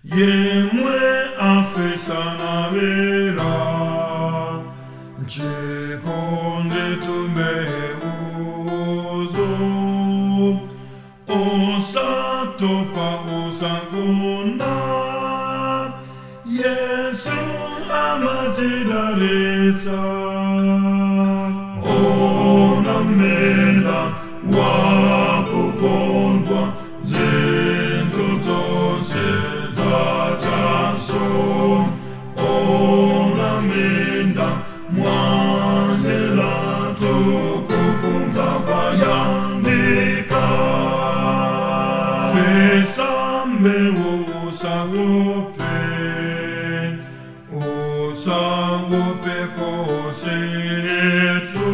Yemwe afesa nabera Chikondi tumbeuzo Osatopa osagona Yesu amatidaritsa Ona mela wakukondwa zinthu zonse dzachanso Ona minda mwangelatu kukunga kwayandika Fesa mbewu usaope usaope konsetu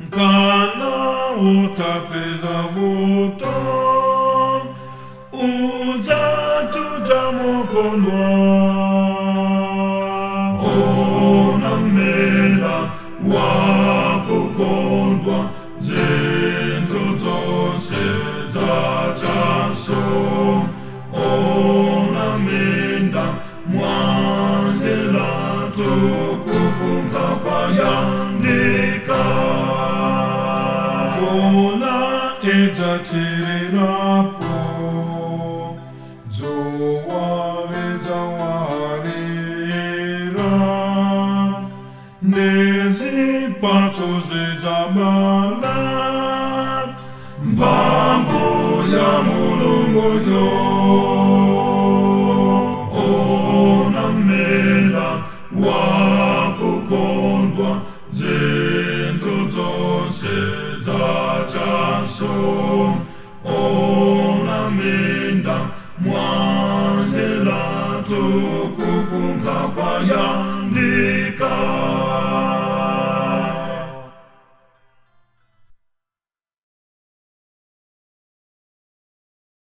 Nkana utapeza vuto udzatuta mokondwa Ona mela wakukondwa zinthu zonse dzachanso Ona minda mwangelatu kukunga kwayandika Mvula idzatirirapo dzuwa lidzawalira Nezipatso zidzabala mphamvu ya Mulunguyo Ona mela wakukondwa zinthu zonse dzachanso Ona minda mwangelatu kukunga kwayandika.